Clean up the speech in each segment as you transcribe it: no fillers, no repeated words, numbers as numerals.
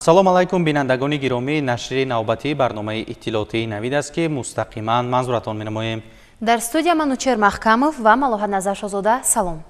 Салом алайкум, бинандагони гиромӣ. Нашри навбатии барномаи иттилоотии Навид аст, ки мустақиман манзуратон менамоем. Дар студия Манучер Маҳкамов ва Малоҳат Назаршозода. Салом.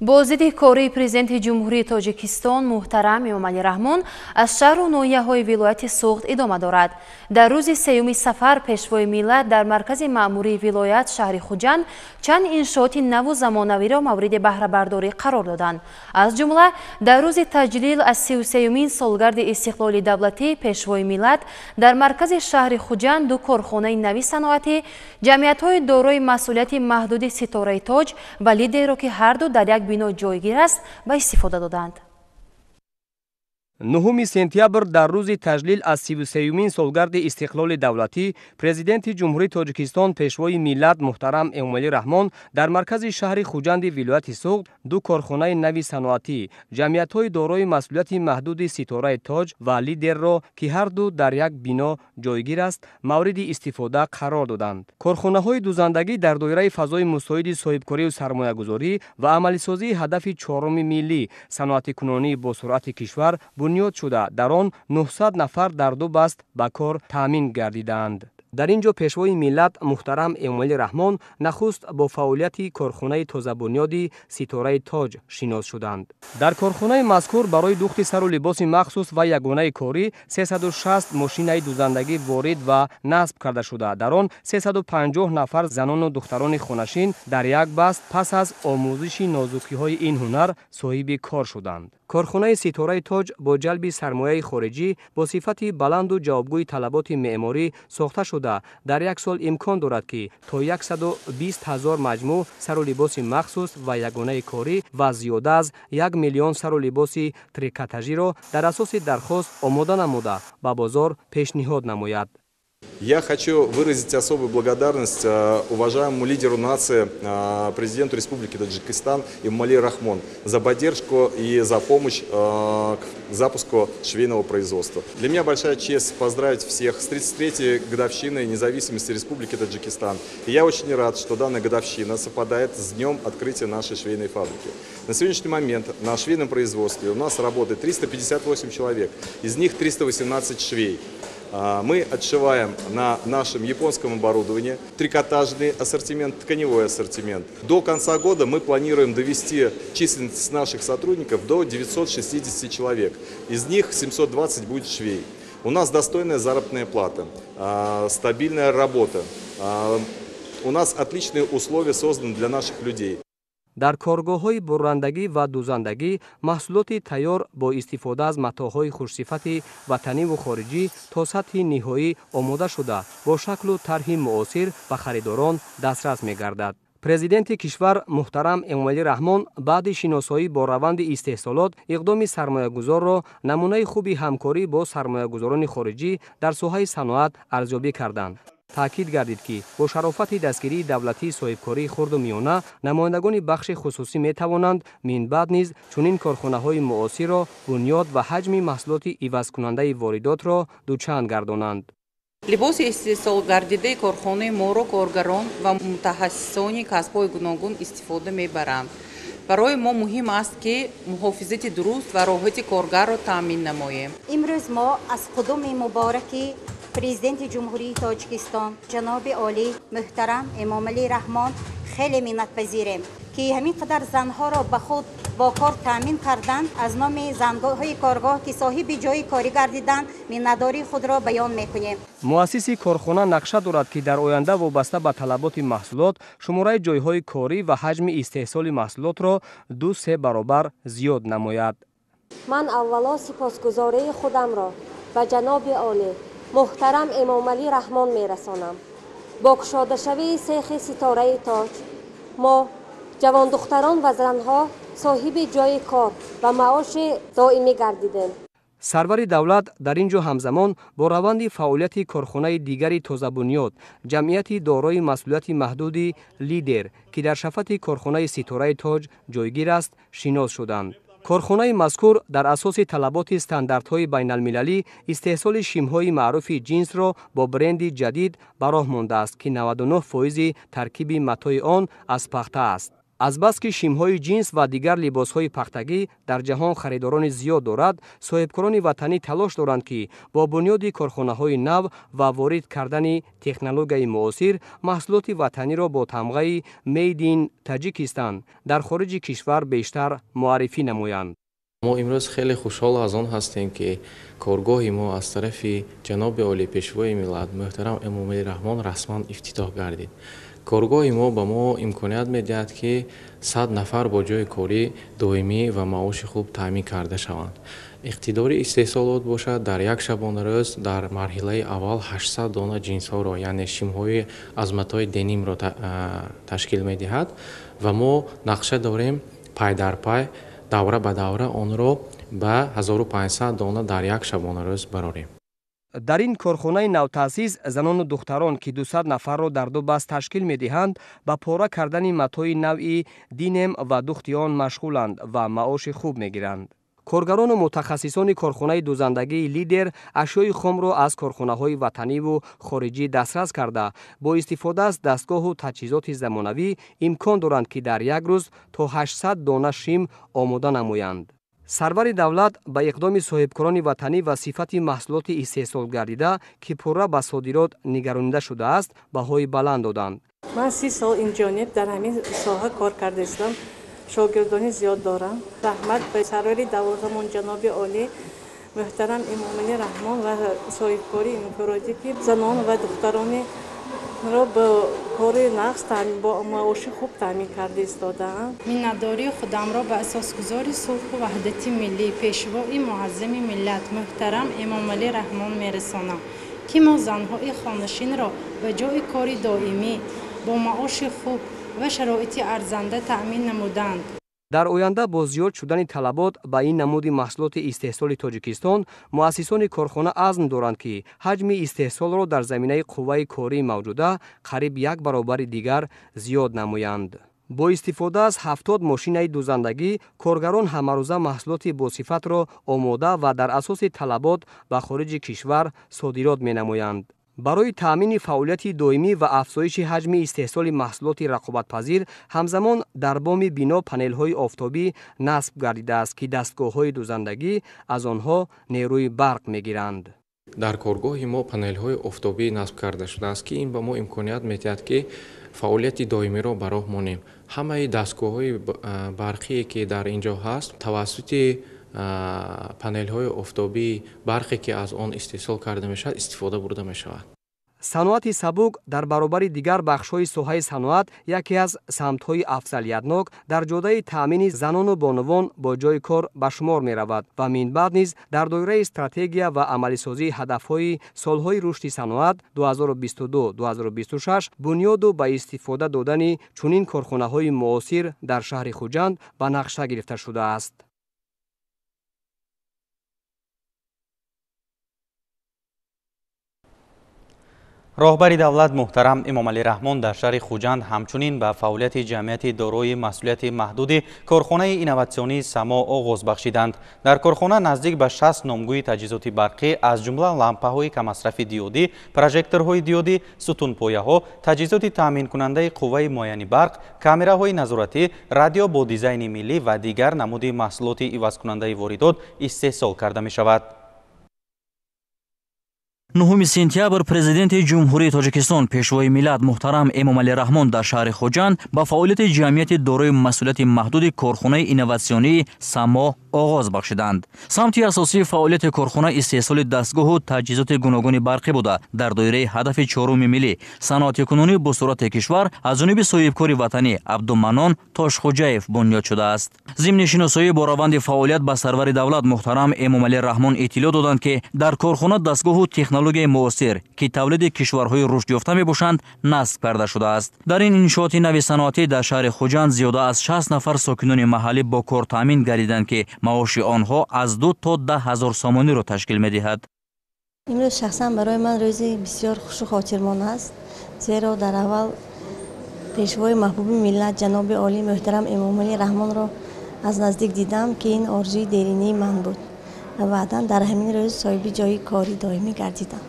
Боздиди кории Президенти Ҷумҳурии Тоҷикистон муҳтарам Эмомалӣ Раҳмон аз шаҳру ноҳияҳои вилояти Суғд идома дорад. Дар рӯзи сеюми сафар Пешвои миллат дар маркази маъмурии вилоят, шаҳри Хуҷанд, чанд иншооти наву замонавиро мавриди баҳрабардорӣ қарор доданд. Аз ҷумла, дар рӯзи таҷлил аз 33-юмин солгарди истиқлоли давлатӣ Пешвои миллат дар маркази шаҳри Хуҷанд ду корхонаи нави саноатӣ, ҷамъиятҳои дорои масъулияти маҳдуди Ситораи Тоҷ ва Лидерро, ки ҳарду дар як бино ҷойгир аст, ба истифода доданд. 9 сентябр, дар рӯзи таҷлил аз 33-юмин солгарди истиқлоли давлатӣ, Президенти Ҷумҳурии Тоҷикистон, Пешвои миллат муҳтарам Эмомалӣ Раҳмон дар маркази шаҳри Хуҷанди вилояти Суғд ду корхонаи нави саноатӣ, ҷамъиятҳои дорои масъулияти маҳдуди Ситораи Тоҷ ва Лидерро, ки ҳарду дар як бино ҷойгир аст, мавриди истифода қарор доданд. Корхонаҳои дузандагӣ дар доираи фазои мусоиди соҳибкорию сармоягузорӣ ва амалисозии ҳадафи чоруми миллӣ, саноатикунонии босуръати кишвар, бунёд шуда, дар он 900 нафар дар ду баст ба кор таъмин гардидаанд. Дар ин ҷо Пешвои миллат муҳтарам Эмомалӣ Раҳмон нахуст бо фаъолияти корхонаи тозабунёди Ситораи Тоҷ шинос шуданд. Дар корхонаи мазкур барои духти сару либоси махсус ва ягонаи корӣ 360 мошинаи дузандагӣ ворид ва насб карда шуда, дар он 350 нафар занону духтарони хонашин дар як баст пас аз омӯзиши нозукиҳои ин ҳунар соҳиби кор шуданд. Корхонаи Ситораи Тоҷ бо ҷалби сармояи хориҷӣ бо сифати баланду ҷавобгӯи талаботи меъморӣ сохта шуда, дар як сол имкон дорад, ки то 120 ҳазор маҷмӯъ сару либоси махсус ва ягонаи корӣ ва зиёда аз 1 миллион сару либоси трикотажиро дар асоси дархост омода намуда, ба бозор пешниҳод намояд. Я хочу выразить особую благодарность уважаемому лидеру нации, президенту Республики Таджикистан Эмомали Рахмон за поддержку и за помощь к запуску швейного производства. Для меня большая честь поздравить всех с 33-й годовщиной независимости Республики Таджикистан. И я очень рад, что данная годовщина совпадает с днем открытия нашей швейной фабрики. На сегодняшний момент на швейном производстве у нас работает 358 человек, из них 318 швей. Мы отшиваем на нашем японском оборудовании трикотажный ассортимент, тканевой ассортимент. До конца года мы планируем довести численность наших сотрудников до 960 человек. Из них 720 будет швей. У нас достойная заработная плата, стабильная работа. У нас отличные условия созданы для наших людей. Дар коргоҳҳои буррандагӣ ва дузандагӣ маҳсулоти тайёр бо истифода аз матоъҳои хушсифати ватаниву хориҷӣ то сатҳи ниҳоӣ омода шуда, бо шаклу тарҳи муосир ба харидорон дастрас мегардад. Президенти кишвар муҳтарам Эмомалӣ Раҳмон баъди шиносоӣ бо раванди истеҳсолот иқдоми сармоягузорро намунаи хуби ҳамкорӣ бо сармоягузорони хориҷӣ дар соҳаи саноат арзёбӣ карданд. Таъкид гардид, ки бо шарофати дастгирии давлатии соҳибкории хурду миёна намояндагони бахши хусусӣ метавонанд минбаъд низ чунин корхонаҳои муосирро бунёд ва ҳаҷми маҳсулоти ивазкунандаи воридотро дучанд гардонанд. Либоси истеҳсолгардидаи корхонаи моро коргарон ва мутахассисони касбҳои гуногун истифода мебаранд. Барои мо муҳим аст, ки муҳофизати дуруст ва роҳати коргарро таъмин намоем. Имрӯз мо аз қудуми мубораки Президенти Ҷумҳурии Тоҷикистон ҷаноби олӣ муҳтарам Эмомалӣ Раҳмон хеле миннатпазирем, ки ҳамин қадар занҳоро ба худ бо кор таъмин карданд. Аз номи занҳои коргоҳ, ки соҳиби ҷои корӣ гардиданд, миннатдории худро баён мекунем. Муассиси корхона нақша дорад, ки дар оянда вобаста ба талаботи маҳсулот шумораи ҷойҳои корӣ ва ҳаҷми истеҳсоли маҳсулотро 2-се баробар зиёд намояд. Ман аввало сипосгузории худамро ба ҷаноби олӣ муҳтарам Эмомалӣ Раҳмон мерасонам. Бо кушодашавии сехи Ситораи Тоҷ мо, ҷавондухтарон ва занҳо, соҳиби ҷойи кор ва маоши доимӣ гардидем. Сарвари давлат дар ин ҷо ҳамзамон бо раванди фаъолияти корхонаи дигари тозабунёд, ҷамъияти дорои масъулияти маҳдуди Лидер, ки дар шафати корхонаи Ситораи Тоҷ ҷойгир аст, шинос шуданд. Корхонаи мазкур дар асоси талаботи стандартҳои байналмилалӣ истеҳсоли шимҳои маъруфи ҷинсро бо бренди ҷадид ба роҳ мондааст, ки 99 фоизи таркиби матои он аз пахта аст. Азбаски шимҳои ҷинс ва дигар либосҳои пахтагӣ дар ҷаҳон харидорони зиёд дорад, соҳибкорони ватанӣ талош доранд, ки бо бунёди корхонаҳои нав ва ворид кардани технологияи муосир маҳсулоти ватаниро бо тамғаи Made in Tajikistan дар хориҷи кишвар бештар муаррифӣ намоянд. Мо имрӯз хеле хушҳол аз он ҳастем, ки коргоҳи мо аз тарафи ҷаноби олӣ, Пешвои миллат муҳтарам Эмомалӣ Раҳмон расман ифтитоҳ гардид. Коргоҳи мо ба мо имконият медиҳад, ки 100 нафар бо ҷойи корӣ доимӣ ва маоши хуб таъмин карда шаванд. Иқтидори истеҳсолот бошад, дар як шабонарӯз дар марҳилаи аввал 800 дона ҷинсҳоро, яъне шимҳои аз матои денимро ташкил медиҳад ва мо нақша дорем пай дар пай, давра ба давра онро ба 1500 дона дар як шабонарӯз барорем. Дар ин корхонаи навтаъсис занону духтарон, ки 200 нафарро дар ду баст ташкил медиҳанд, ба пора кардани матои навъи динем ва духти он машғуланд ва маоши хуб мегиранд. Коргарону мутахассисони корхонаи дӯзандагии «Лидер» ашёи хомро аз корхонаҳои ватаниву хориҷӣ дастрас карда, бо истифода аз дастгоҳу таҷҳизоти замонавӣ имкон доранд, ки дар як рӯз то 800 дона шим омода намоянд. Сарвари давлат ба иқдоми соҳибкорони ватанӣ ва сифати маҳсулоти истеҳсолгардида, ки пурра ба содирот нигаронида шудааст, баҳои баланд доданд. Ман 30 сол инҷониб дар ҳамин соҳа кор карда истам, шогирдони зиёд дорам. Раҳмат ба сарвари давлатамон ҷаноби олӣ муҳтарам Эмомалӣ Раҳмон ва соҳибкори инфиродӣ, ки занон ва духтаронро ба кори нағз, бо маоши хуб таъмин карда истодаанд. Миннатдории худамро ба асосгузори сулҳу ваҳдати миллӣ, Пешвои муаззами миллат муҳтарам Эмомалӣ Раҳмон мерасонам, ки мо занҳои хонашинро ба ҷойи кори доимӣ бо маоши хуб ва шароити арзанда таъмин намуданд. Дар оянда бо зиёд шудани талабот ба ин намуди маҳсулоти истеҳсоли Тоҷикистон, муассисони корхона азм доранд, ки ҳаҷми истеҳсолро дар заминаи қувваи кории мавҷуда қариб як баробари дигар зиёд намоянд. Бо истифода аз 70 мошинаи дӯзандагӣ коргарон ҳамарӯза маҳсулоти босифатро омода ва дар асоси талабот ба хориҷи кишвар содирот менамоянд. Барои таъмини фаъолияти доимӣ ва афзоиши ҳаҷми истеҳсоли маҳсулоти рақобатпазир ҳамзамон дар боми бино панелҳои офтобӣ насб гардидааст, ки дастгоҳҳои дӯзандагӣ аз онҳо нерӯи барқ мегиранд. Дар коргоҳи мо панелҳои офтобӣ насб карда шудааст, ки ин ба мо имконият медиҳад, ки фаъолияти доимиро ба роҳ монем. Ҳамаи дастгоҳҳои барқие, ки дар ин ҷо ҳаст, тавассути панелҳои офтобии барқе, ки аз он истеҳсол карда мешавад, истифода бурда мешавад. Саноати сабук дар баробари дигар бахшҳои соҳаи саноат яке аз самтҳои афзалиятнок дар ҷодаи таъмини занону бонувон бо ҷойи кор ба шумор меравад ва минбаъд низ дар доираи стратегия ва амалисозии ҳадафҳои солҳои рушди саноат 2022-2026 бунёду ба истифода додани чунин корхонаҳои муосир дар шаҳри Хуҷанд ба нақша гирифта шудааст. Роҳбари давлат муҳтарам Эмомалӣ Раҳмон дар шаҳри Хуҷанд ҳамчунин ба фаъолияти ҷамъияти дорои масъулияти маҳдуди корхонаи инноватсионии «Само» оғоз бахшиданд. Дар корхона наздик ба 60 номгӯи таҷҳизоти барқӣ, аз ҷумла лампаҳои каммасрафи диодӣ, прожекторҳои диодӣ, сутунпояҳо, таҷҳизоти таъминкунандаи қувваи муайяни барқ, камераҳои назоратӣ, радио бо дизайни миллӣ ва дигар намуди маҳсулоти ивазкунандаи воридот истеҳсол карда мешавад. 9 сентябр Президенти Ҷумҳурии Тоҷикистон, Пешвои миллат муҳтарам Эмомалӣ Раҳмон дар шаҳри Хуҷанд ба фаъолияти ҷамъияти дорои масъулияти маҳдуди корхонаи инноватсионии «Само» оғоз бахшиданд. Самти асосии фаъолияти корхона истеҳсоли дастгоҳу таҷҳизоти гуногуни барқӣ буда, дар доираи ҳадафи чоруми миллӣ саноатикунонии босуръати кишвар аз ҷониби соҳибкори ватанӣ Абдуманнон Тошхоҷаев бунёд шудааст. Зимни шиносоӣ бо раванди фаъолият ба сарвари давлат муҳтарам Эмомалӣ Раҳмон иттилоъ доданд, ки дар корхона дастгоҳу технологияи муосир, ки тавлиди кишварҳои рушдёфта мебошанд, насб карда шудааст. Дар ин иншооти нави саноатӣ дар шаҳри Хуҷанд зиёда аз 60 нафар сокинони маҳаллӣ бо кор таъмин гардиданд, ки маоши онҳо аз 2 то 10 ҳазор сомониро ташкил медиҳад. Имрӯз шахсан барои ман рӯзи бисёр хушу хотирмон аст, зеро дар аввал Пешвои маҳбуби миллат ҷаноби олӣ муҳтарам Эмомалӣ Раҳмонро аз наздик дидам, ки ин орзуи деринии ман буд ва баъдан дар ҳамин рӯз соҳиби ҷойи кори доимӣ гардидам.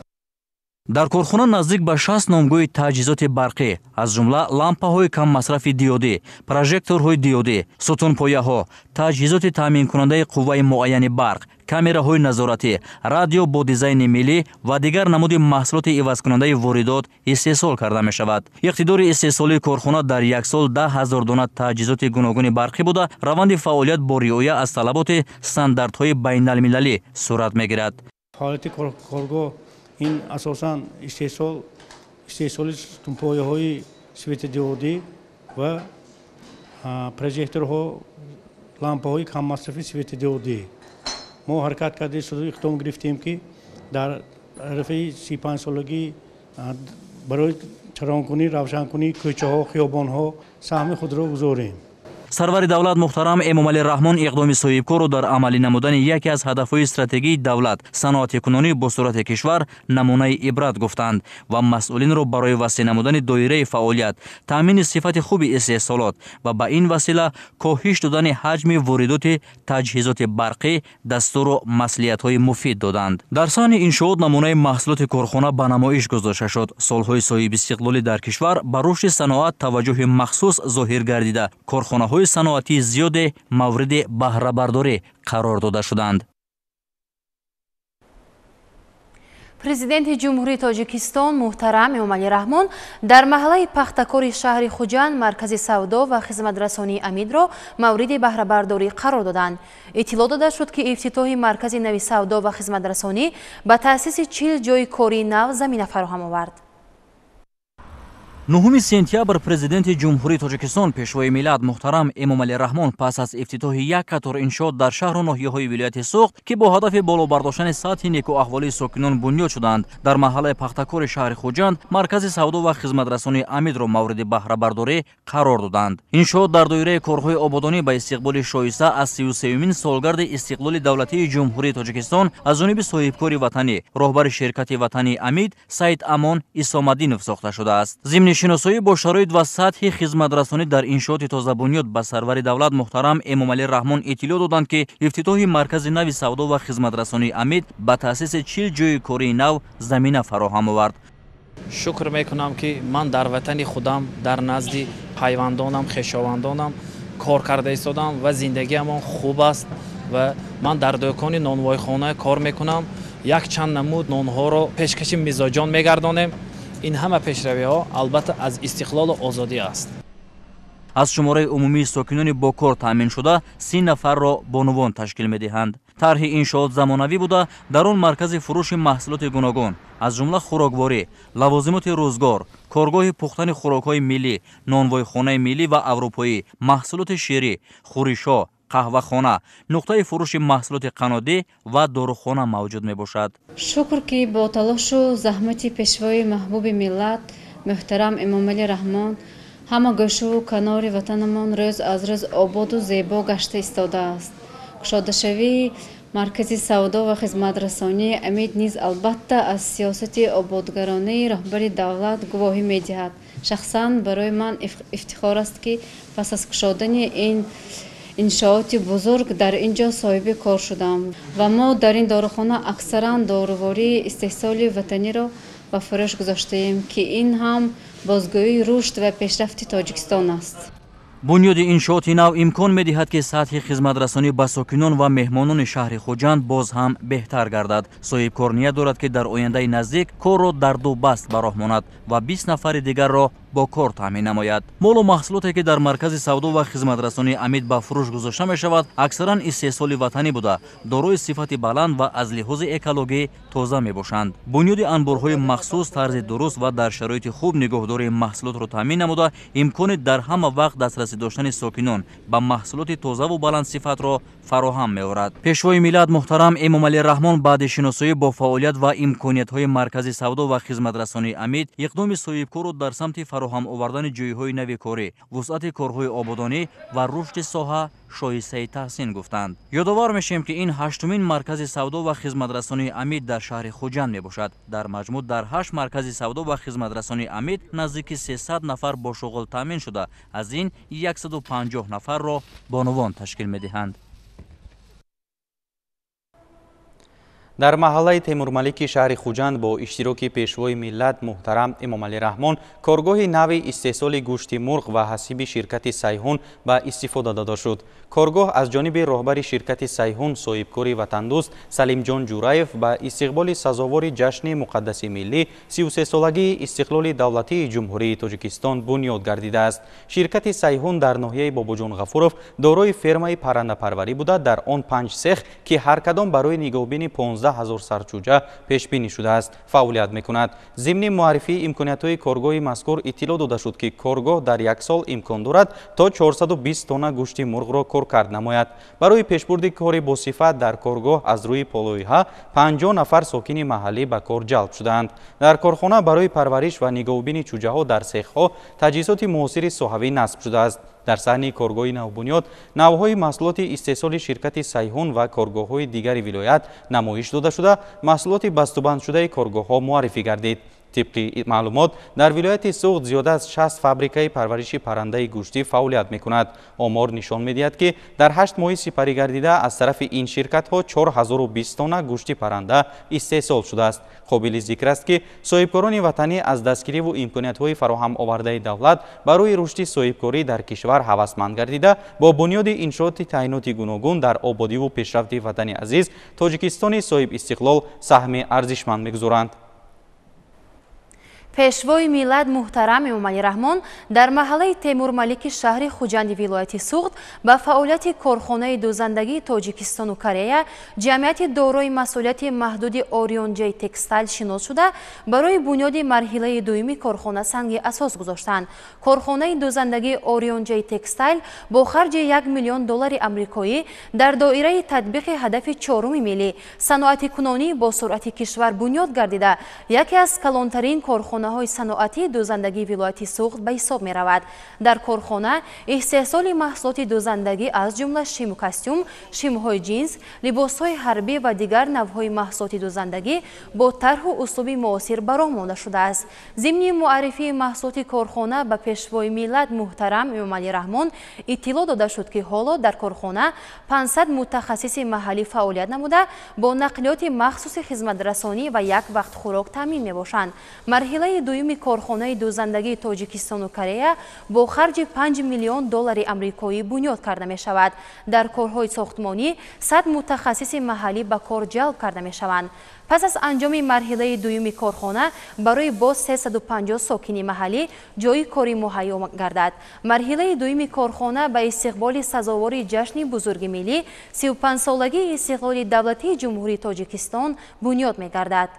Дар корхона наздик ба 60 номгӯи таҷҳизоти барқӣ, аз ҷумла лампаҳои каммасрафи диодӣ, прожекторҳои диодӣ, сутунпояҳо, таҷҳизоти таъминкунандаи қувваи муайяни барқ, камераҳои назоратӣ, радио бо дизайни миллӣ ва дигар намуди маҳсулоти ивазкунандаи воридот истеҳсол карда мешавад. Иқтидори истеҳсолии корхона дар як сол 10 000 дона таҷҳизоти гуногуни барқӣ буда, раванди фаъолият бо риоя аз талаботи стандартҳои байналмилалӣ сурат мегирад. Фаъолияти коргоҳ ин асосан истеҳсоли сутунпояҳои светодиодӣ ва прожекторҳо, лампаҳои каммасрафи светодиодӣ. Мо ҳаракат карда иқдом гирифтем, ки дар арафаи 35-солагӣ барои чароғкунӣ, равшанкунии кӯчаҳо, хиёбонҳо саҳми худро гузорем. Сарвари давлат муҳтарам Эмомалӣ Раҳмон иқдоми соҳибкорро дар амалӣ намудани яке аз ҳадафҳои стратегии давлат, саноатикунонӣ бо суръати кишвар, намунаи ибрат гуфтанд ва масъулинро барои васеъ намудани доираи фаъолият, таъмини сифати хуби истеҳсолот ва ба ин васила коҳиш додани ҳаҷми воридоти таҷҳизоти барқӣ дастуру маслиҳатҳои муфид доданд. Дар саҳни иншоот намунаи маҳсулоти корхона ба намоиш гузошта шуд. Солҳои соҳибистиқлолӣ дар кишвар ба рушди саноат таваҷҷӯҳи махсус зоҳир гардида, корхонаҳои саноатии зиёде мавриди баҳрабардорӣ қарор дода шуданд. Президенти Ҷумҳурии Тоҷикистон муҳтарам Эмомалӣ Раҳмон дар маҳаллаи Пахтакори шаҳри Хуҷанд маркази савдо ва хизматрасонии Амидро мавриди баҳрабардорӣ қарор доданд. Иттилоъ дода шуд, ки ифтитоҳи маркази нави савдо ва хизматрасонӣ ба таъсиси 40 ҷойи кории нав замина фароҳам овард. 9 сентябр Президенти Ҷумҳурии Тоҷикистон Пешвои миллат муҳтарам Эмомалӣ Раҳмон пас аз ифтитоҳи як қатор иншоот дар шаҳру ноҳияҳои вилояти Суғд, ки бо ҳадафи боло бардоштани сатҳи некуаҳволии сокинон бунёд шуданд, дар маҳаллаи Пахтакори шаҳри Хуҷанд маркази савдо ва хизматрасонии Амидро мавриди баҳрабардорӣ қарор доданд. Иншоот дар доираи корҳои ободонӣ ба истиқболи шоиста аз 33-юмин солгарди истиқлоли давлатии Ҷумҳурии Тоҷикистон аз ҷониби соҳибкори ватанӣ, роҳбари ширкати ватании Амид Саид Амон Исомаддинов сохта шудааст. Зимни шиносоӣ бо шароит ва сатҳи хизматрасонӣ дар иншооти тозабунёд ба сарвари давлат муҳтарам Эмомалӣ Раҳмон иттилоъ доданд, ки ифтитоҳи маркази нави савдо ва хизматрасонии Амид ба таъсиси 40 ҷойи кории нав замина фароҳам овард. Шукр мекунам, ки ман дар ватани худам, дар назди пайвандонам, хешовандонам кор карда истодам ва зиндагиамон хуб аст ва ман дар дӯкони нонвойхона кор мекунам. Якчанд намуд нонҳоро пешкаши мизоҷон мегардонем. Ин ҳама пешравиҳо албатта аз истиқлолу озодӣ аст. Аз шумораи умумии сокинони бо кор таъмин шуда 30 нафарро бонувон ташкил медиҳанд. Тарҳи иншоот замонавӣ буда, дар он маркази фурӯши маҳсулоти гуногун, аз ҷумла хӯрокворӣ, лавозимоти рӯзгор, коргоҳи пухтани хӯрокҳои миллӣ, нонвойхонаи миллӣ ва аврупоӣ, маҳсулоти ширӣ, хӯришҳо, қаҳвахона, нуқтаи фурӯши маҳсулоти қаннодӣ ва дорухона мавҷуд мебошад. Шукр, ки бо талошу заҳмати пешвои маҳбуби миллат муҳтарам Эмомалӣ Раҳмон ҳама гӯшаву канори ватанамон рӯз аз рӯз ободу зебо гашта истодааст. Кушодашавии маркази савдо ва хизматрасонии Амид низ албатта аз сиёсати ободгаронаи роҳбари давлат гувоҳӣ медиҳад. Шахсан барои ман ифтихор аст, ки пас аз кушодани ин иншооти бузург дар ин ҷо соҳиби кор шудам ва мо дар ин дорухона аксаран дорувории истеҳсоли ватаниро ба фурӯш гузоштаем, ки ин ҳам бозгӯии рушд ва пешрафти Тоҷикистон аст. Бунёди иншооти нав имкон медиҳад, ки сатҳи хизматрасонӣ ба сокинон ва меҳмонони шаҳри Хуҷанд боз ҳам беҳтар гардад. Соҳибкор ният дорад, ки дар ояндаи наздик корро дар ду баст ба роҳ монад ва 20 нафари дигарро бо кор таъмин намояд. Молу маҳсулоте, ки дар маркази савдо ва хизматрасонии Амид ба фурӯш гузошта мешавад, аксаран истеҳсоли ватанӣ буда, дорои сифати баланд ва аз лиҳози экологӣ тоза мебошанд. Бунёди анборҳои махсус тарзи дуруст ва дар шароити хуб нигоҳдории маҳсулотро таъмин намуда, имкони дар ҳама вақт дастрасӣ доштани сокинон ба маҳсулоти тозаву баландсифатро фароҳам меорад. Пешвои миллат муҳтарам Эмомалӣ Раҳмон баъди шиносоӣ бо фаъолият ва имкониятҳои маркази савдо ва хизматрасонии Амид иқдоми соҳибкорро дар самти фароҳам овардани ҷойҳои нави корӣ, вусъати корҳои ободонӣ ва рушди соҳа шоистаи таҳсин гуфтанд. Ёдовар мешавем, ки ин 8-умин маркази савдо ва хизматрасонии Амид дар шаҳри Хуҷанд мебошад. Дар маҷмӯъ дар 8 маркази савдо ва хизматрасонии Амид наздики 300 нафар бо шуғл таъмин шуда, аз ин 150 нафарро бонувон ташкил медиҳанд. Дар маҳаллаи Темурмалики шаҳри Хуҷанд бо иштироки пешвои миллат муҳтарам Эмомалӣ Раҳмон коргоҳи нави истеҳсоли гӯшти мурғ ва ҳасиби ширкати Сайҳун ба истифода дода шуд. Коргоҳ аз ҷониби роҳбари ширкати Сайҳун соҳибкори ватандӯст Салимҷон Ҷураев ба истиқболи сазовори ҷашни муқаддаси миллӣ 33-солагии истиқлоли давлатии Ҷумҳурии Тоҷикистон бунёд гардидааст. Ширкати Сайҳун дар ноҳияи Бобоҷон Ғафуров дорои фермаи паррандапарварӣ буда, дар он 5 сех, ки ҳар кадом барои нигоҳубини 15 000 сарчӯҷа пешбинӣ шудааст, фаъолият мекунад. Зимни муаррифии имкониятҳои коргоҳи мазкур иттилоъ дода шуд, ки коргоҳ дар як сол имкон дорад то 420 тонна гӯшти мурғро коркард намояд. Барои пешбурди кори босифат дар коргоҳ аз рӯи полоиҳа 50 нафар сокини маҳаллӣ ба кор ҷалб шудаанд. Дар корхона барои парвариш ва нигоҳубини чӯҷаҳо дар сехҳо таҷҳизоти муосири соҳавӣ насб шудааст. Дар саҳни коргоҳи навбунёд навъҳои маҳсулоти истеҳсоли ширкати Сайҳун ва коргоҳҳои дигари вилоят намоиш дода шуда, маҳсулоти бастубандшудаи коргоҳҳо муаррифӣ гардид. Тибқи маълумот, дар вилояти Суғд зиёда аз 60 фабрикаи парвариши паррандаи гӯштӣ фаъолият мекунад. Омор нишон медиҳад, ки дар 8 моҳи сипарӣ гардида аз тарафи ин ширкатҳо 4020 тонна гӯшти парранда истеҳсол шудааст. Қобили зикр аст, ки соҳибкорони ватанӣ аз дастгириву имкониятҳои фароҳам овардаи давлат барои рушди соҳибкорӣ дар кишвар ҳавасманд гардида, бо бунёди иншооти таъиноти гуногун дар ободиву пешрафти ватани азиз Тоҷикистони соҳибистиқлол саҳми арзишманд мегузоранд. Пешвои миллат муҳтарам Эмомалӣ Раҳмон дар маҳаллаи Темурмалики шаҳри Хуҷанди вилояти Суғд ба фаъолияти корхонаи дӯзандагии Тоҷикистону Корея ҷамъияти дорои масъулияти маҳдуди Орион Ҷей Текстайл шинос шуда, барои бунёди марҳилаи дуюми корхона санги асос гузоштанд. Корхонаи дӯзандагии Орион Ҷей Текстайл бо харҷи 1 миллион доллари амрикоӣ дар доираи татбиқи ҳадафи чоруми миллӣ саноатикунонии босуръати кишвар бунёд гардида, яке аз калонтарин корхона корхонаҳои саноатии дӯзандагии вилояти Суғд ба ҳисоб меравад. Дар корхона истеҳсоли маҳсулоти дӯзандагӣ аз ҷумла шиму костюм, шимҳои ҷинс, либосҳои ҳарбӣ ва дигар навъҳои маҳсулоти дӯзандагӣ бо тарҳу услуби муосир ба роҳ монда шудааст. Зимни муаррифии маҳсулоти корхона ба пешвои миллат муҳтарам Эмомалӣ Раҳмон иттилоъ дода шуд, ки ҳоло дар корхона 500 мутахассиси маҳаллӣ фаъолият намуда, бо нақлиёти махсуси хизматрасонӣ ва як вақт хӯрок таъмин мебошанд. Марҳилаи дуюми корхонаи дӯзандагии Тоҷикистону Корея бо харҷи 5 миллион доллари амрикоӣ бунёд карда мешавад. Дар корҳои сохтмонӣ 100 мутахассиси маҳаллӣ ба кор ҷалб карда мешаванд. Пас аз анҷоми марҳилаи дуюми корхона барои боз 350 сокини маҳаллӣ ҷойи корӣ муҳайё гардад. Марҳилаи дуюми корхона ба истиқболи сазовори ҷашни бузурги миллӣ 35-солагии истиқлоли давлатии Ҷумҳурии Тоҷикистон бунёд мегардад.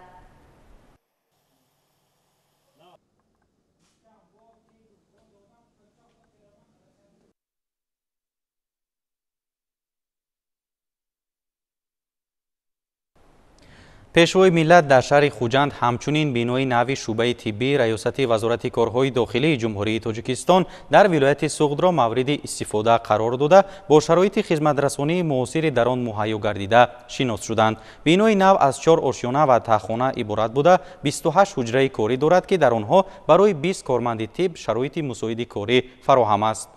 Пешвои миллат дар шаҳри Хуҷанд ҳамчунин бинои нави шӯъбаи тиббии Раёсати Вазорати корҳои дохилии Ҷумҳурии Тоҷикистон дар вилояти Суғдро мавриди истифода қарор дода, бо шароити хизматрасонии муосири дар он муҳайё гардида шинос шуданд. Бинои нав аз 4 ошёна ва таҳхона иборат буда, 28 ҳуҷраи корӣ дорад, ки дар онҳо барои 20 корманди тиб шароити мусоиди корӣ фароҳам аст.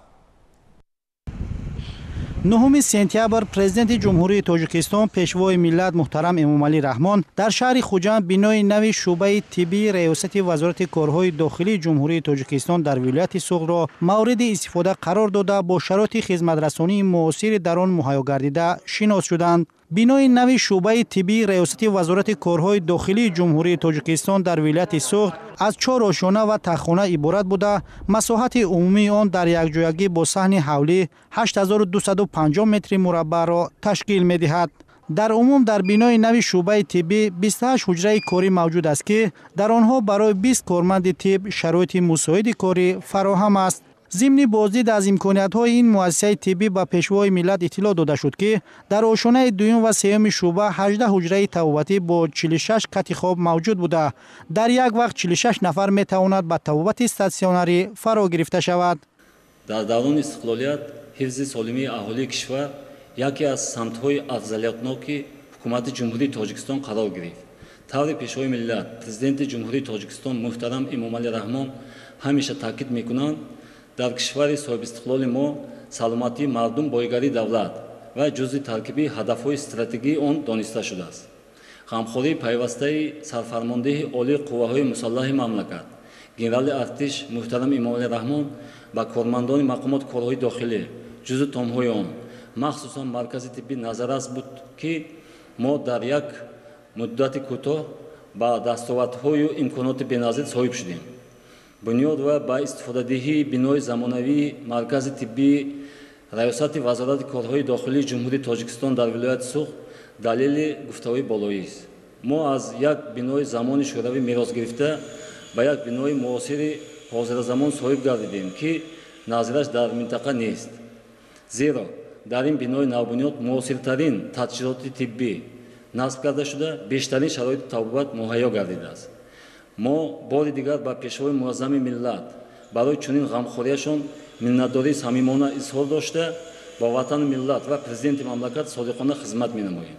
9 сентябр Президенти Ҷумҳурии Тоҷикистон Пешвои миллат муҳтарам Эмомалӣ Раҳмон дар шаҳри Хуҷанд бинои нави шӯъбаи тиббии Раёсати Вазорати корҳои дохилии Ҷумҳурии Тоҷикистон дар вилояти Суғдро мавриди истифода қарор дода, бо шароити хизматрасонии муосири дар он муҳайё гардида шинос шуданд. Бинои нави шӯъбаи тиббии Раёсати Вазорати корҳои дохилии Ҷумҳурии Тоҷикистон дар вилояти Суғд аз 4 ошёна ва таҳхона иборат буда, масоҳати умумии он дар якҷоягӣ бо саҳни ҳавлӣ 8250 метри мураббаъро ташкил медиҳад. Дар умум дар бинои нави шӯъбаи тиббӣ 28 ҳуҷраи корӣ мавҷуд аст, ки дар онҳо барои 20 корманди тиб шароити мусоиди корӣ фароҳам аст. Зимни боздид аз имкониятҳои ин муассисаи тиббӣ ба пешвои миллат иттилоъ дода шуд, ки дар ошёнаи дуюм ва сеюми шӯъба 18 ҳуҷраи табобатӣ бо 46 кати хоб мавҷуд буда, дар як вақт 46 нафар метавонад ба табобати статсионарӣ фаро гирифта шавад. Дар даврони истиқлолият ҳифзи солимии аҳолии кишвар яке аз самтҳои афзалиятноки ҳукумати Ҷумҳурии Тоҷикистон қарор гирифт. Таври пешвои миллат, Президенти Ҷумҳурии Тоҷикистон муҳтарам Эмомалӣ Раҳмон ҳамеша таъкид мекунанд, дар кишвари соҳибистиқлоли мо саломатии мардум боигарии давлат ва ҷузъи таркибии ҳадафҳои стратегии он дониста шудааст. Ғамхории пайвастаи сарфармондеҳи олии қувваҳои мусаллаҳи мамлакат, генерали артиш муҳтарам Эмомалӣ Раҳмон ба кормандони мақомоти корҳои дохилӣ, ҷузъу томҳои он, махсусан маркази тиббӣ назаррас буд, ки мо дар як муддати кӯтоҳ ба дастовардҳою имконоти беназир соҳиб шудем. Бунёд ва ба истифодадиҳии бинои замонавии маркази тиббии Раёсати Вазорати корҳои дохилии Ҷумҳурии Тоҷикистон дар вилояти Суғд далели гуфтаҳои болоист. Мо аз як бинои замони шӯравӣ мерос гирифта ба як бинои муосири ҳозиразамон соҳиб гардидем, ки назираш дар минтақа нест. Зеро дар ин бинои навбунёд муосиртарин таҷҳизоти тиббӣ насб карда шуда, бештарин шароити табобат муҳайё гардидааст. Мо бори дигар ба Пешвои муаззами миллат барои чунин ғамхориашон миннатдории самимона изҳор дошта, ба ватану миллат ва президенти мамлакат содиқона хизмат менамоем.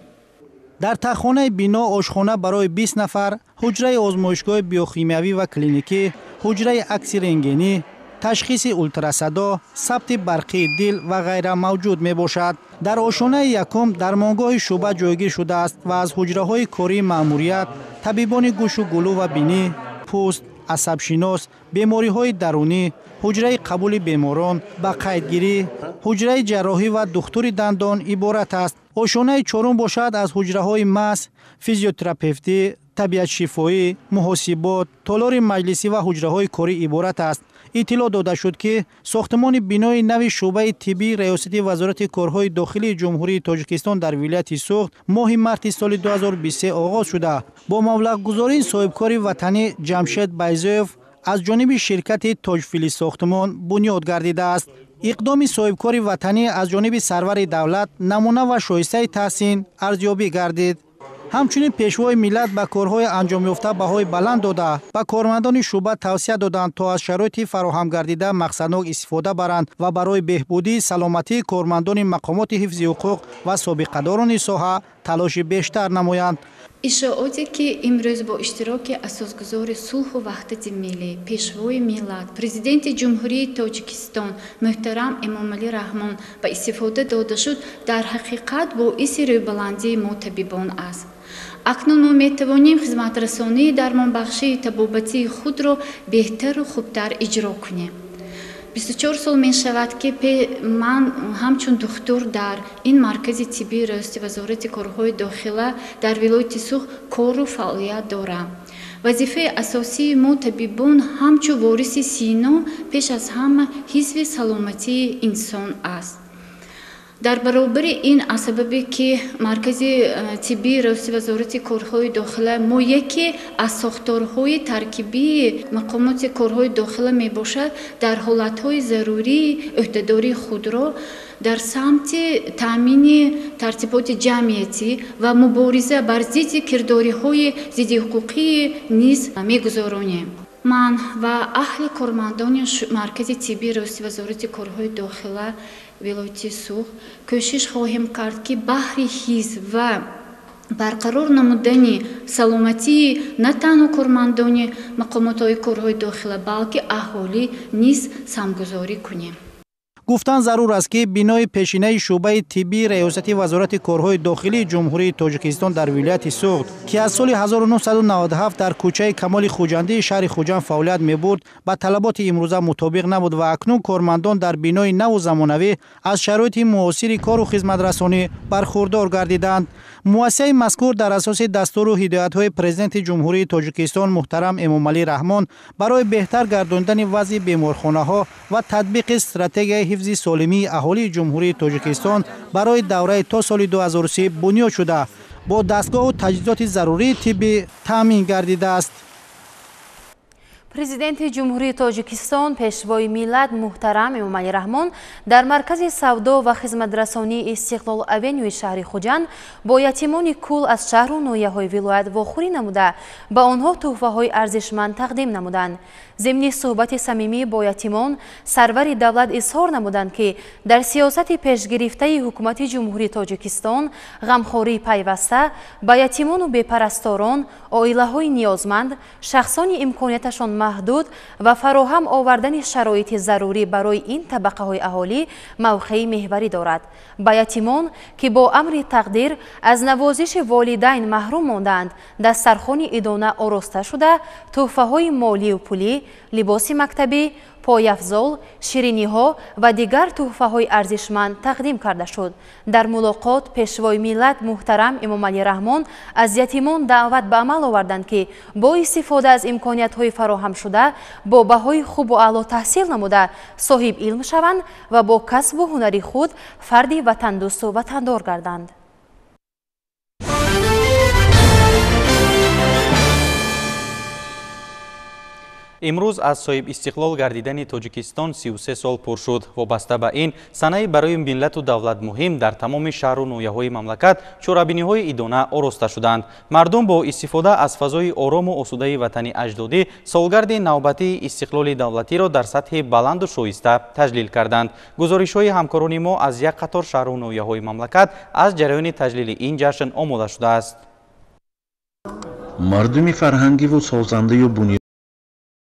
Дар таххонаи бино ошхона барои 20 нафар, ҳуҷраи озмоишгоҳи биохимиявӣ ва клиникӣ, ҳуҷраи акси рентгенӣ, ташхиси ултрасадо, сабти барқии дил ва ғайра мавҷуд мебошад. Дар ошонаи якум дармонгоҳи шӯъба ҷойгир шудааст ва аз ҳуҷраҳои кории маъмурият, табибони гӯшу гулӯ ва бинӣ, пӯст, асабшинос, бемориҳои дарунӣ, ҳуҷраи қабули беморон, ба қайдгирӣ, ҳуҷраи ҷарроҳӣ ва духтури дандон иборат аст. Ошонаи чорум бошад аз ҳуҷраҳои мас, физиотерапевтӣ, табиатшифоӣ, муҳосибот, толори маҷлисӣ ва ҳуҷраҳои корӣ иборат аст. Иттилоъ дода шуд, ки сохтмони бинои нави шӯъбаи тиббии Раёсати Вазорати корҳои дохилии Ҷумҳурии Тоҷикистон дар вилояти Суғд моҳи марти соли 2023 оғоз шуда, бо маблағгузории соҳибкори ватанӣ Ҷамшед Байзоев аз ҷониби ширкати Тоҷфилисохтмон бунёд гардидааст. Иқдоми соҳибкори ватанӣ аз ҷониби сарвари давлат намуна ва шоистаи таҳсин арзёбӣ гардид. Ҳамчунин Пешвои миллат ба корҳои анҷомёфта баҳои баланд дода, ба кормандони шӯъба тавсия доданд, то аз шароити фароҳам гардида мақсаднок истифода баранд ва барои беҳбудии саломатии кормандони мақомоти ҳифзи ҳуқуқ ва собиқадорони соҳа талоши бештар намоянд. Ишооте ки имрӯз бо иштироки асосгузори сулҳу ваҳдати миллӣ, Пешвои миллат, Президенти Ҷумҳурии Тоҷикистон муҳтарам Эмомалӣ Раҳмон ба истифода дода шуд, дар ҳақиқат боиси рӯйбаландии мо табибон аст. Акнун мо метавонем хизматрасонии дармонбахшии табобатии худро беҳтару хубтар иҷро кунем. 24 сол мешавад, ки ман ҳамчун духтур дар ин маркази тиббии Раёсати Вазорати корҳои дохила дар вилояти Суғд кору фаъолият дорам. Вазифаи асосии мо табибон ҳамчун вориси сино пеш аз ҳама ҳифзи саломатии инсон аст. Дар баробари ин, аз сабабе ки маркази тиббии Раёсати Вазорати корҳои дохила мо яке аз сохторҳои таркибии мақомоти корҳои дохила мебошад, дар ҳолатҳои зарурии ӯҳдадории худро дар самти таъмини тартиботи ҷамъиятӣ ва мубориза бар зидди кирдориҳои зиддиҳуқуқӣ низ мегузаронем. Ман ва аҳли кормандони маркази тиббии Раёсати Вазорати корҳои дохила вилояти Суғд кӯшиш хоҳем кард, ки баҳри ҳифз ва барқарор намудани саломатии на танҳо кормандони мақомотҳои корҳои дохила, балки аҳолӣ низ самгузорӣ кунем. Гуфтан зарур аст, ки бинои пешинаи шӯъбаи тиббии Раёсати Вазорати корҳои дохилии Ҷумҳурии Тоҷикистон дар вилояти Суғд, ки аз соли 1997 дар кӯчаи Камоли Хуҷандии шаҳри Хуҷанд фаъолият мебурд, ба талаботи имрӯза мутобиқ набуд ва акнун кормандон дар бинои наву замонавӣ аз шароити муосири кору хизматрасонӣ бархурдор гардиданд. Муассисаи мазкур дар асоси дастуру ҳидоятҳои Президенти Ҷумҳурии Тоҷикистон муҳтарам Эмомалӣ Раҳмон барои беҳтар гардондани вазъи беморхонаҳо ва татбиқи стратегияи ҳифзи солимии аҳолии Ҷумҳурии Тоҷикистон барои давраи то соли 2030 бунёд шуда, бо дастгоҳу таҷҳизоти зарурии тиббӣ таъмин гардидааст. Президенти Ҷумҳурии Тоҷикистон, Пешвои миллат муҳтарам Эмомалӣ Раҳмон дар маркази савдо ва хизматрасонии Истиқлол Авенюи шаҳри Хуҷанд бо ятимони кул аз шаҳру ноҳияҳои вилоят вохӯрӣ намуда, ба онҳо тӯҳфаҳои арзишманд тақдим намуданд. Зимни суҳбати самимӣ бо ятимон сарвари давлат изҳор намуданд, ки дар сиёсати пешгирифтаи ҳукумати Ҷумҳурии Тоҷикистон ғамхории пайваста ба ятимону бепарасторон, оилаҳои ниёзманд, шахсони имконияташон маҳдуд ва фароҳам овардани шароити зарурӣ барои ин табақаҳои аҳолӣ мавқеи меҳварӣ дорад. Ба ятимон, ки бо амри тақдир аз навозиши волидайн маҳрум мондаанд, дастархони идона ороста шуда, тӯҳфаҳои молию пулӣ, либоси мактабӣ, пойафзол, шириниҳо ва дигар тӯҳфаҳои арзишманд тақдим карда шуд. Дар мулоқот Пешвои миллат муҳтарам Эмомалӣ Раҳмон аз ятимон даъват ба амал оварданд, ки бо истифода аз имкониятҳои фароҳамшуда бо баҳои хубу аъло таҳсил намуда, соҳиб илм шаванд ва бо касбу ҳунари худ фарди ватандӯсту ватандор гарданд. Имрӯз аз соҳиб истиқлол гардидани Тоҷикистон 33 сол пур шуд. Вобаста ба ин санаи барои миллату давлат муҳим дар тамоми шаҳру ноҳияҳои мамлакат чорабиниҳои идона ороста шуданд. Мардум бо истифода аз фазои орому осудаи ватани аҷдодӣ солгарди навбатии истиқлоли давлатиро дар сатҳи баланду шоиста таҷлил карданд. Гузоришҳои ҳамкорони мо аз як қатор шаҳру ноҳияҳои мамлакат аз ҷараёни таҷлили ин ҷашн омода шудааст. Мардуми фарҳангиву созандаю бунёд